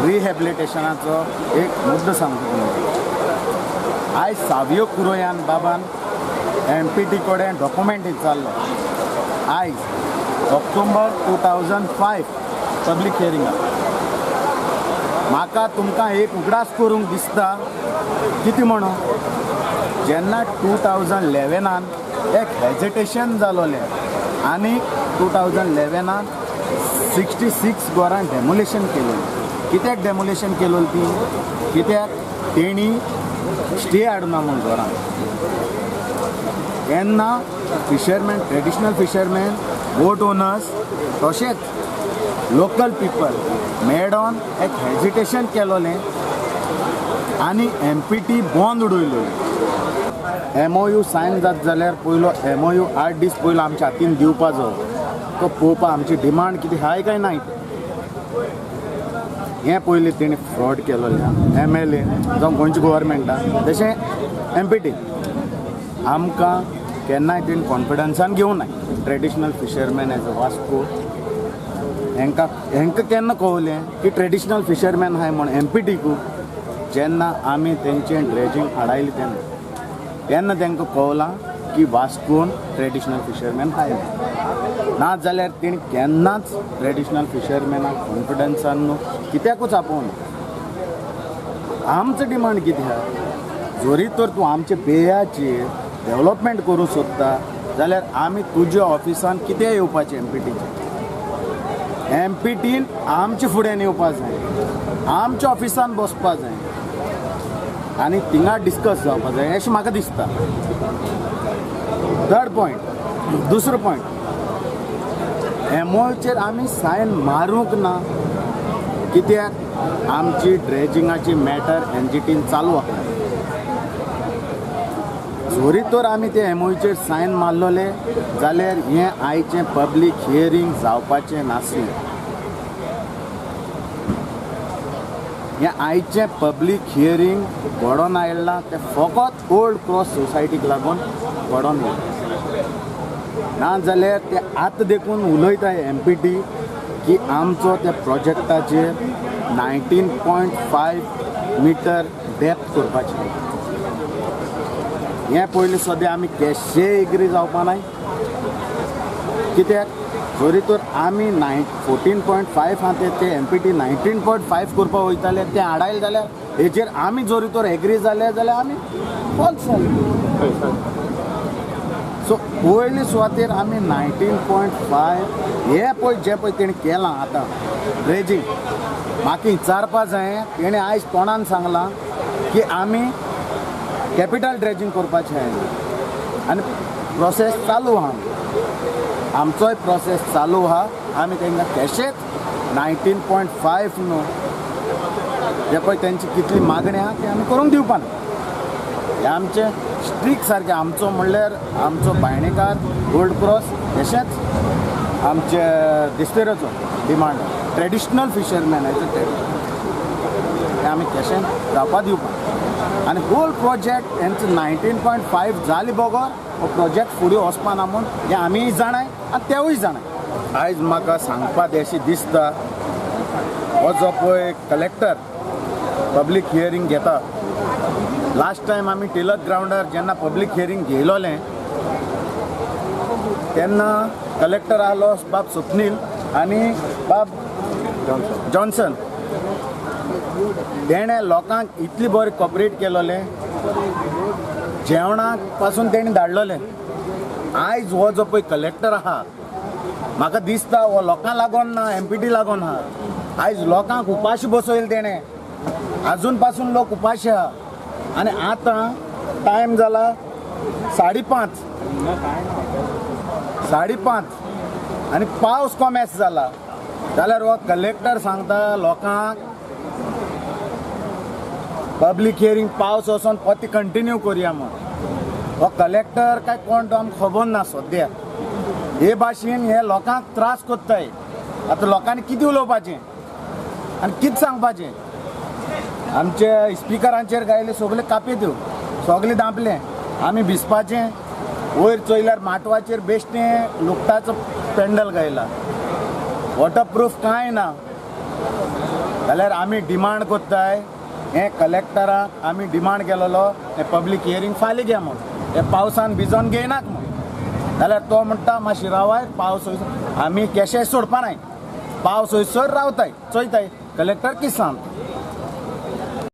रिहॅबिलिटेशनाचो एक मुद्दो सांगता तुमकां. आयज सावियो कुरोयान बाबान एम पी टी कडेन डॉक्युमेंट विचारलो. आयज ऑक्टोबर 2005 पब्लीक हियरिंगाक म्हाका तुमकां एक उगडास करूंक दिसता कितें म्हणून जेन्ना 2011 एक हेजिटेशन जालोलें आनी 2011 66 घरां डेमोलेशन केलें. कित्याक डेमोलेशन केलो ती? कित्याक तेणी स्टे हाडुना म्हूण घरान. तेन्ना fisherman, traditional fisherman, boat owners तशेंच लोकल पिपल मेडॉन एक हेजिटेशन केलोलें आनी एम पी टी बंद उडयलो. एम ओ you sign जात जाल्यार पयलो एम ओ you 8 दीस पयलो आमच्या हातीन दिवपाचो, तो पळोवपा आमची डिमांड कितें आहाय काय ना. हें पयलीं तेणी फ्रॉड केलोलें एम एल ए जावं गोंयच्या गव्हर्मेंटान तशें एम पी टी आमकां केन्नाय तेणी कॉन्फिडन्सान घेवनाय. Traditional fisherman as a Vasco हेंकां हेंकां केन्ना कळलें की ट्रेडिशनल फिशरमॅन आहाय म्हूण एम पी टीकू जेन्ना आमी तेंचें ड्रेजींग आडायलें तेन्ना तेन्ना तांकां कळलां की वास्कोन ट्रेडिशनल फिशरमॅन आहाय. ना जाल्यार तेणी केन्नाच ट्रेडिशनल फिशरमॅनाक कॉन्फिडन्सान न्हू कित्याकूच आपोवना. आमचो डिमांड कितें आहा, जरी तर तूं आमच्या बेयाचेर डेवलपमेंट करूंक सोदता जाल्यार आमी तुज्या ऑफिसान कितें येवपाचें एम पी टीचें. एम पी टीन आमच्या फुड्यान येवपा जाय, आमच्या ऑफिसान बसपा जाय आनी थिंगा डिस्कस जावपा जाय अशें म्हाका दिसता. थर्ड पॉयंट, दुसरो पॉयंट, एम ओचेर आमी सायन मारूंक ना कित्याक आमची ड्रेजिंगाची मॅटर एन जी टीन चालू आसा. जरी तर आमी ते एम ओचेर सायन मारलोले जाल्यार हें आयचें पब्लीक हियरींग जावपाचें नासलें. हें आयचें पब्लीक हियरींग घडोवन आयलां तें फकत ओल्ड क्रॉस सोसायटीक लागून घडोवन येयलां. ना जाल्यार ते आतां देखून उलयता एम पी टी की आमचो त्या प्रोजेक्टाचेर 19.5 मिटर डेप्थ करपाचें. हें पयलीं सद्या आमी केशे एग्री जावपा नाय कित्याक जरी तर आमी 14.5 आहा ते एम पी टी 19.5 करपाक वयताले तें आडायलें जाल्यार हेचेर आमी जरी तर एग्री जाले जाल्यार आमी फॉल्स जाले. सो पयले सुवातेर आमी 19.5 हे पळय जें पळय तेणें केलां आतां ड्रेजींग म्हाका विचारपा जाय. तेणें आयज तोंडान सांगलां की आमी कॅपिटल ड्रेजींग करपाचें आहा आनी प्रोसेस चालू आहा, आमचोय प्रोसेस चालू आहा. आमी तांकां कशेंच 19.5 न्हू जे पळय तेंची कितली मागणी आहा ती आमी करूंक दिवपा ना. हें आमचें स्ट्रीक सारकें आमचो म्हणल्यार आमचो बायणेकार ओल्ड क्रॉस तशेंच आमचे दिस्तेराचो डिमांड ट्रेडिशनल फिशरमॅनाचो हें आमी कशें जावपा दिवपा. आनी होल प्रोजेक्ट हेंचो 19.5 जाले बगर हो प्रोजेक्ट फुडें वचपा ना म्हूण हें आमीय जाणाय आनी तेवूय जाणाय. आयज म्हाका सांगपाक अशें दिसता हो जो पळय कलेक्टर पब्लीक हियरींग घेता, लास्ट टायम आमी टिलक ग्रावंडार जेन्ना पब्लीक हियरींग घेयलोलें तेन्ना कलेक्टर आहलो बाब स्वप्नील आनी बाब जॉन्सन. तेणें लोकांक इतली बरें कॉपरेट केलोलें, जेवणाक पासून तेणें धाडलोलें. आयज हो जो पळय कलेक्टर आहा म्हाका दिसता हो लोकांक लागोन ना, एम पी टी लागोन आहा. आयज लोकांक उपाशी बसयलें तेणें, आजून पासून लोक उपाशी आहा. आनी आतां टायम जाला 5:30, 5:30 आनी पावस कोमेस जाला जाल्यार हो कलेक्टर सांगता लोकांक पब्लीक हियरींग पावस वचोन परती कंटिन्यू करुया म्हूण. हो कलेक्टर काय कोण तो आमकां खबर ना सद्या. हे भाशेन हे लोकांक त्रास कोत्ताय. आतां लोकांनी कितें उलोवपाचें आनी कितें सांगपाचें? आमचे स्पिकरांचेर गायले सगळे कापेत्यो, सगळे दांपले, आमी भिजपाचें. वयर चोयल्यार माटवाचेर बेश्टें लुगटाचो पेंडल गायला, वॉटरप्रूफ कांय ना. जाल्यार आमी डिमांड कोत्ताय हें कलेक्टराक आमी डिमांड केलेलो हें पब्लीक हियरींग फाल्यां घे म्हूण, हे पावसान भिजोन घेयनाक म्हूण. जाल्यार तो म्हणटा मातशी रावाय, पावस वयसर आमी केशें सोडपा नाय, पावस वयसर रावताय, चोयताय कलेक्टर कितें सांगता.